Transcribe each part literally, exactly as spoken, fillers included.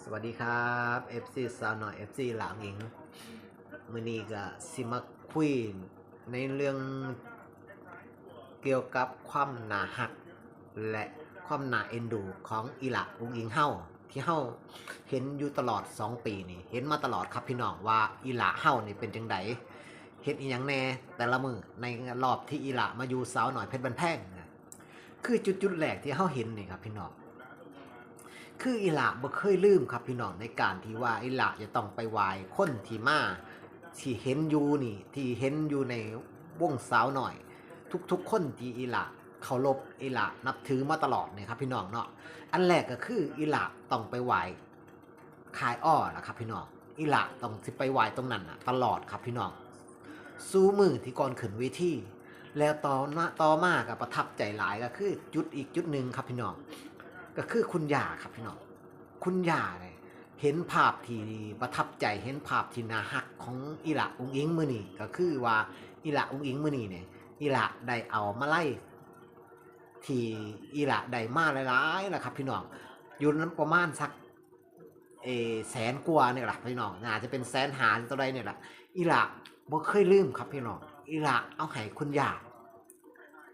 สวัสดีครับ เอฟซี สาวน้อย เอฟซี หลาหญิง มื้อนี้ก็สิมาคุยในเรื่องเกี่ยวกับความน่าฮัก และความน่าเอ็นดูของอีหละอุ๋งอิ๋งเฮา ที่เฮาเห็นอยู่ตลอดสองปีนี่ เห็นมาตลอดครับพี่น้อง ว่าอีหละเฮานี่เป็นจังใด เฮ็ดอีหยังแหน่แต่ละมื้อ ในรอบที่อีหละมาอยู่สาวน้อยเพชรบ้านแพงนะ คือจุดๆแรกที่เฮาเห็นนี่ครับพี่น้อง คืออีหละบ่เคยลืมครับพี่น้อง ในการที่ว่าอีหละจะต้องไปไหว้คนที่มา ที่เห็นอยู่นี่ ที่เห็นอยู่ในวงสาวน้อย ทุกๆคนที่อีหละเคารพ อีหละนับถือมาตลอดนี่ครับพี่น้องเนาะ อันแรกก็คืออีหละต้องไปไหว้ คายอ้อล่ะครับพี่น้อง อีหละต้องสิไปไหว้ตรงนั้นน่ะตลอดครับพี่น้อง สู่มื้อที่ก่อนขึ้นเวที แล้วต่อมาต่อมาก็ประทับใจหลายก็คือจุดอีกจุดหนึ่งครับพี่น้อง ก็คือคุณย่าครับพี่น้อง คุณย่าเนี่ยเห็นภาพที่ประทับใจ เห็นภาพที่น่าฮักของอีหละอุ๋งอิ๋งมื้อนี้ ก็คือว่าอีหละอุ๋งอิ๋งมื้อนี้เนี่ย อีหละได้เอามาลัยที่อีหละได้มาหลายๆนะครับพี่น้อง อยู่นั้นประมาณสัก เออ แสนกว่าเนี่ยล่ะพี่น้อง น่าจะเป็นแสนห้าหรือเท่าใดเนี่ยล่ะ อีหละบ่เคยลืมครับพี่น้อง อีหละเอาให้คุณย่า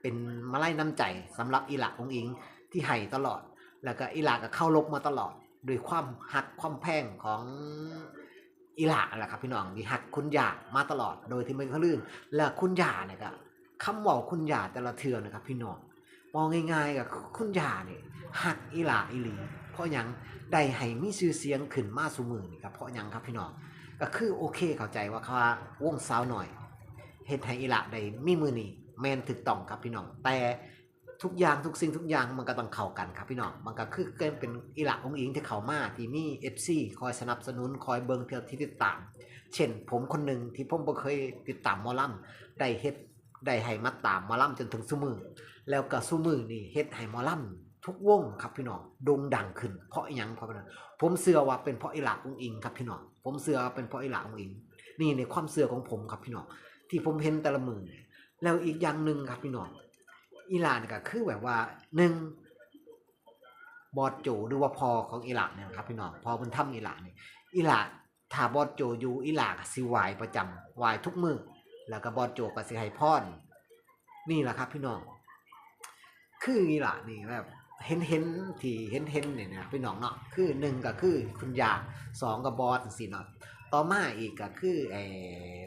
เป็นมาลัยน้ำใจสำหรับอีหละอุ๋งอิ๋งที่ให้ตลอด แล้วก็อีหละก็เคารพมาตลอด ด้วยความฮักความแพงของอีหละแหละครับพี่น้อง ที่ฮักคุณย่ามาตลอด โดยที่ไม่เคยลืม และคุณย่าเนี่ยก็ คำเว้าคุณย่าแต่ละเทื่อนะครับพี่น้อง เว้าง่ายๆก็คือคุณย่านี่ฮักอีหละอีหลี เพราะหยังได้ให้มีชื่อเสียงขึ้นมาซุมื้อนี่ครับ เพราะหยังครับพี่น้อง ก็คือโอเคเข้าใจว่าคำว่าวงสาวน้อยเฮ็ดให้อีหละได้มีมื้อนี้ แม่นถูกต้องครับพี่น้อง แต่ทุกอย่างทุกสิ่งทุกอย่างมันก็ต้องเข้ากันครับพี่น้อง มันก็คือเป็นอีหละอุ๋งอิ๋งที่เข้ามา ที่มี เอฟซี คอยสนับสนุน คอยเบิ่ง ที่ติดตาม เช่นผมคนหนึ่งที่ผมบ่เคยติดตามหมอลำ ได้เฮ็ด ได้ให้มาตามหมอลำจนถึงซุมื้อ แล้วก็ซุมื้อนี่เฮ็ดให้หมอลำทุกวงครับพี่น้อง โด่งดังขึ้น เพราะอิหยังครับพี่น้อง ผมเชื่อว่าเป็นเพราะอีหละอุ๋งอิ๋งครับพี่น้อง ผมเชื่อว่าเป็นเพราะอีหละอุ๋งอิ๋ง นี่ในความเชื่อของผมครับพี่น้อง ที่ผมเห็นแต่ละมื้อเนี่ย แล้วอีกอย่างหนึ่งครับพี่น้อง อีหละนี่ก็คือแบบว่า หนึ่ง บอสโจ หรือว่าพ่อของอีหละเนี่ยนะครับพี่น้อง พ่อบุญธรรมอีหละนี่ อีหละ ถ้าบอสโจอยู่ อีหละก็สิไหว้ประจำ ไหว้ทุกมื้อ แล้วก็บอสโจก็สิให้พร นี่แหละครับพี่น้อง คืออีหละนี่แบบ เห็นเห็นที่เห็นเห็นเนี่ยนะพี่น้องเนาะ คือหนึ่งก็คือคุณย่า สองก็บอสจังซี้เนาะ ต่อมาอีกก็คือ เออ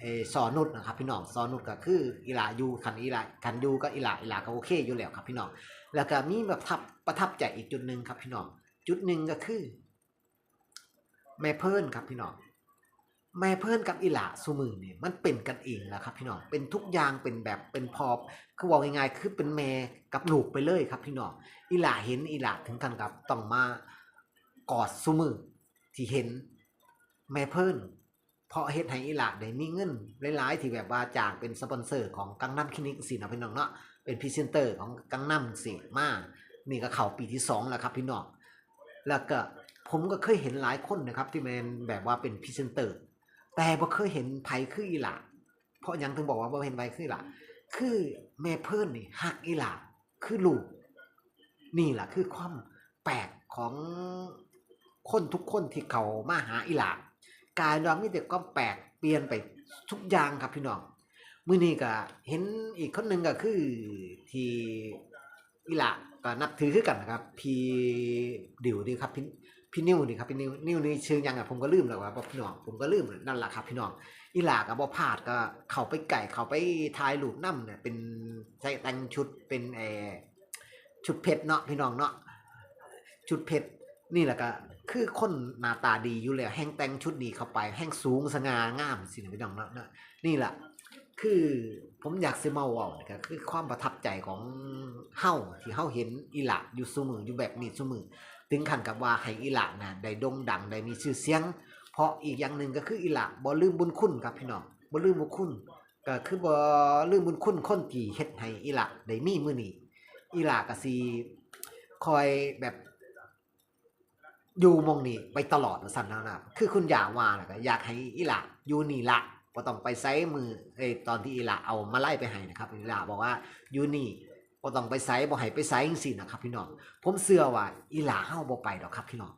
เออ ซอนุชนะครับพี่น้อง ซอนุชก็คืออีหละอยู่ คันอีหละ คันอยู่ก็อีหละ อีหละก็โอเคอยู่แล้วครับพี่น้อง แล้วก็มีแบบทับ ประทับใจอีกจุดหนึ่งครับพี่น้อง จุดหนึ่งก็คือ แม่เพิ่นครับพี่น้อง แม่เพิ่นกับอีหละซุมื้อนี่มันเป็นกันเองแล้วครับพี่น้อง เป็นทุกอย่าง เป็นแบบ เป็นพ่อ คือเว้าง่ายๆ คือเป็นแม่กับลูกไปเลยครับพี่น้อง อีหละเห็น อีหละถึงขั้นกับต้องมากอดซุมื้อที่เห็นแม่เพิ่น เพราะเฮ็ดให้อีหละได้มีเงินหลายๆ ที่แบบว่าจ้างเป็นสปอนเซอร์ของกังนัมคลินิกจังซี้เนาะพี่น้องเนาะ เป็นพรีเซนเตอร์ของกังนัมจังซี้มา นี่ก็เข้าปีที่สองแล้วครับพี่น้อง แล้วก็ผมก็เคยเห็นหลายคนนะครับ ที่แม่นแบบว่าเป็นพรีเซนเตอร์ แต่บ่เคยเห็นไผคืออีหละ เพราะหยังถึงบอกว่าบ่เห็นไผคืออีหละ คือแม่เพิ่นนี่ฮักอีหละคือลูก นี่แหละคือความแปลกของคนทุกคนที่เข้ามาหาอีหละ กลายว่ามีแต่ความแปลก เปลี่ยนไปทุกอย่างครับพี่น้อง มื้อนี้ก็เห็นอีกคนหนึ่งก็คือที่อีหละก็นับถือคือกันนะครับ พี่ดิวนี่ครับ พี่ พี่นิวนี่ครับ พี่นิว นิวนี่ชื่อหยังอะ ผมก็ลืมแล้วครับพี่น้อง ผมก็ลืม นั่นแหละครับพี่น้อง อีหละก็บ่พลาด ก็เข้าไปใกล้ เข้าไปถ่ายรูปนำเนี่ย เป็นใส่แต่งชุด เป็น เอ่อ ชุดเพชรเนาะพี่น้องเนาะ ชุดเพชร นี่แหละก็คือคนหน้าตาดีอยู่แล้ว แฮ่งแต่งชุดนี้เข้าไป แฮ่งสูงสง่างามสินะพี่น้องเนาะ นี่แหละ คือผมอยากสิมาเว้านี่ก็คือความประทับใจของเฮา ที่เฮาเห็นอีหละอยู่ซุมื้อ อยู่แบบนี้ซุมื้อ ถึงขั้นกับว่าให้อีหละนะได้โด่งดัง ได้มีชื่อเสียง เพราะอีกอย่างหนึ่งก็คืออีหละบ่ลืมบุญคุณครับพี่น้อง บ่ลืมบุญคุณ ก็คือบ่ลืมบุญคุณคนที่เฮ็ดให้อีหละได้มีมื้อนี้ อีหละก็สิคอยแบบ อยู่หม่องนี้ไปตลอดว่าซั่นนะ คือคุณย่าว่าแล้วก็อยากให้อีหละอยู่นี่ละบ่ต้องไปไส มื้อ เอ้ย ตอนที่อีหละเอามาลัยไปให้นะครับ อีหละบอกว่าอยู่นี่บ่ต้องไปไส บ่ให้ไปไสจังซี้นะครับพี่น้อง ผมเชื่อว่าอีหละเฮาบ่ไปดอกครับพี่น้อง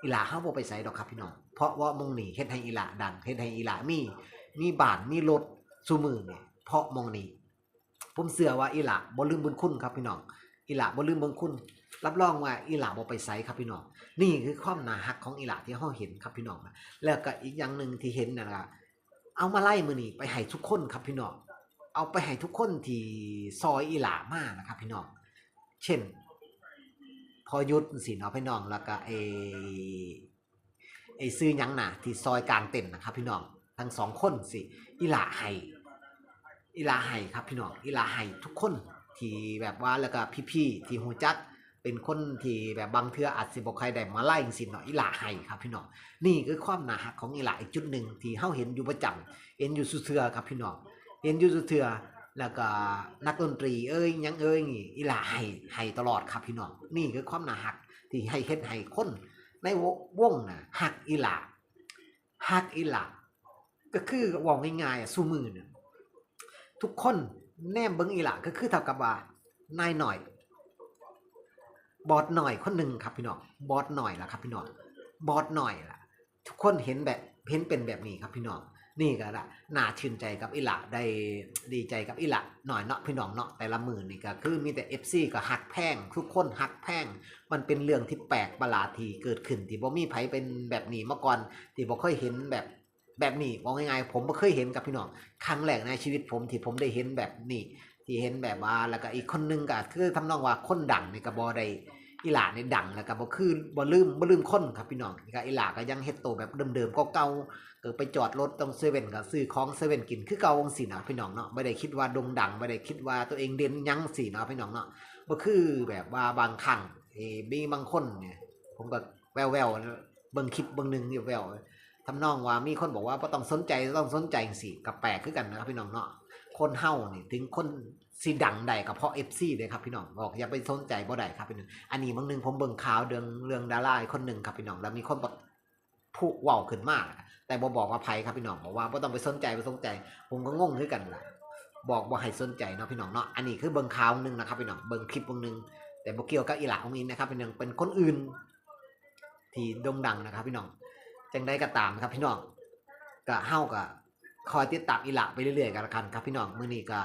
อีหล่าเฮาบ่ไปไสดอกครับพี่น้อง เพราะว่าหม่องนี้เฮ็ดให้อีหล่าดัง เฮ็ดให้อีหล่ามี มีบ้าน มีรถซุมื้อนี่ เพราะหม่องนี้ ผมเชื่อว่าอีหล่าบ่ลืมบุญคุณครับพี่น้อง อีหล่าบ่ลืมบุญคุณ รับรองว่าอีหล่าบ่ไปไสครับพี่น้อง นี่คือความน่าฮักของอีหล่าที่เฮาเห็นครับพี่น้อง แล้วก็อีกอย่างหนึ่งที่เห็นนั่นล่ะ เอามาลัยมื้อนี้ไปให้ทุกคนครับพี่น้อง เอาไปให้ทุกคนที่ซอยอีหล่ามานะครับพี่น้อง เช่น พ่อยุทธจั่งซี้เนาะพี่น้อง แล้วก็ไอ้ ไอ้ชื่อหยังนะ ที่ซอยกางเต็นท์นะครับพี่น้อง ทั้งสองคนสิ อีหล่าให้ อีหล่าให้ครับพี่น้อง อีหล่าให้ทุกคนที่แบบว่า แล้วก็พี่ๆที่ฮู้จัก เป็นคนที่แบบบางเทื่ออาจสิบ่ค่อยได้มาลัยจั่งซี้เนาะ อีหล่าให้ครับพี่น้อง นี่คือความน่าฮักของอีหล่าอีกจุดหนึ่งที่เฮาเห็นอยู่ประจำ เห็นอยู่ซุเทื่อครับพี่น้อง เห็นอยู่ซุเทื่อ แล้วก็นักดนตรีเอ้ย หยังเอ้ยนี่ อีหล่าให้ ให้ตลอดครับพี่น้อง นี่คือความน่าฮักที่ให้เฮ็ดให้คนในวงน่ะฮักอีหล่า ฮักอีหล่า ก็คือเว้าง่ายๆอะ ซุมื้อเนี่ย ทุกคนแนมเบิ่งอีหล่า ก็คือเท่ากับว่านายน้อย บอสน้อยคนหนึ่งครับพี่น้อง บอสน้อยล่ะครับพี่น้อง บอสน้อยล่ะ ทุกคนเห็นแบบ เห็นเป็นแบบนี้ครับพี่น้อง นี่ก็ละน่าชื่นใจกับอีหล่า ได้ดีใจกับอีหล่าน้อยเนาะพี่น้องเนาะ แต่ละมื้อนี่ก็คือมีแต่ เอฟซี ก็ฮักแพง ทุกคนฮักแพง มันเป็นเรื่องที่แปลกประหลาดที่เกิดขึ้น ที่บ่มีไผเป็นแบบนี้มาก่อน ที่บ่เคยเห็นแบบ แบบนี้ เว้าง่ายๆ ผมบ่เคยเห็นครับพี่น้อง ครั้งแรกในชีวิตผมที่ผมได้เห็นแบบนี้ ที่เห็นแบบว่า แล้วก็อีกคนหนึ่งก็คือทำนองว่าคนดังนี่ก็บ่ได้ อีหล่านี่ดังแล้วก็บ่คือ บ่ลืม บ่ลืมคนครับพี่น้อง ก็อีหล่าก็ยังเฮ็ดโตแบบเดิมๆ เก่าๆ ก็ไปจอดรถตรงเซเว่นก็ซื้อของเซเว่นกินคือเก่าจั่งซี้นะพี่น้องเนาะ บ่ได้คิดว่าโด่งดัง บ่ได้คิดว่าตัวเองเด่นหยังซี้เนาะพี่น้องเนาะ บ่คือแบบว่าบางครั้ง เอ่อ มีบางคนเนี่ย ผมก็แว่วๆ เบิ่งคลิปเบิ่งหนึ่งอยู่แว่ว ทำนองว่ามีคนบอกว่าบ่ต้องสนใจ บ่ต้องสนใจจั่งซี้ ก็แปลกคือกันนะครับพี่น้องเนาะ คนเฮานี่ถึงคนสิดังได้ก็เพราะ เอฟซี เด้ครับพี่น้อง บอกอย่าไปสนใจบ่ได้ครับพี่น้อง อันนี้บางหนึ่งผมเบิ่งข่าวเรื่อง เรื่องดาราอีกคนหนึ่งครับพี่น้อง แล้วมีคนบอก ผู้เว้าขึ้นมา แต่บ่บอกว่าไผครับพี่น้อง บอกว่าบ่ต้องไปสนใจ บ่สนใจ ผมก็งงคือกันล่ะ บอกบ่ให้สนใจเนาะพี่น้องเนาะ อันนี้คือเบิ่งข่าวหนึ่งนะครับพี่น้อง เบิ่งคลิปวงหนึ่ง แต่บ่เกี่ยวกับอีหล่าองค์อิงนะครับพี่น้อง เป็นคนอื่น ที่โด่งดังนะครับพี่น้อง จังใดก็ตามครับพี่น้อง ก็เฮาก็คอยติดตามอีหล่าไปเรื่อยๆกันละกันครับพี่น้อง มื้อนี้ก็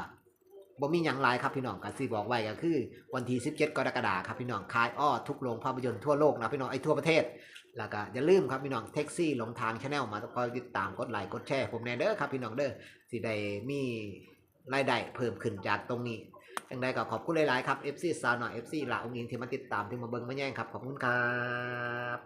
บ่มีหยังหลายครับพี่น้อง ก็สิบอกไว้ก็คือวันที่สิบเจ็ดกรกฎาคมครับพี่น้อง ขายอ้อทุกโรงภาพยนตร์ทั่วโลกนะพี่น้อง ไอ้ทั่วประเทศ แล้วก็อย่าลืมครับพี่น้อง แท็กซี่หลงทาง Channel มาคอยติดตามกดไลค์กดแชร์ผมแน่เด้อครับพี่น้องเด้อ สิได้มีรายได้เพิ่มขึ้นจากตรงนี้ จังใดก็ขอบคุณหลายๆครับ เอฟซี สาวน้อย เอฟซี หล่าองค์อิงที่มาติดตามที่มาเบิ่งมาแยงครับ ขอบคุณครับ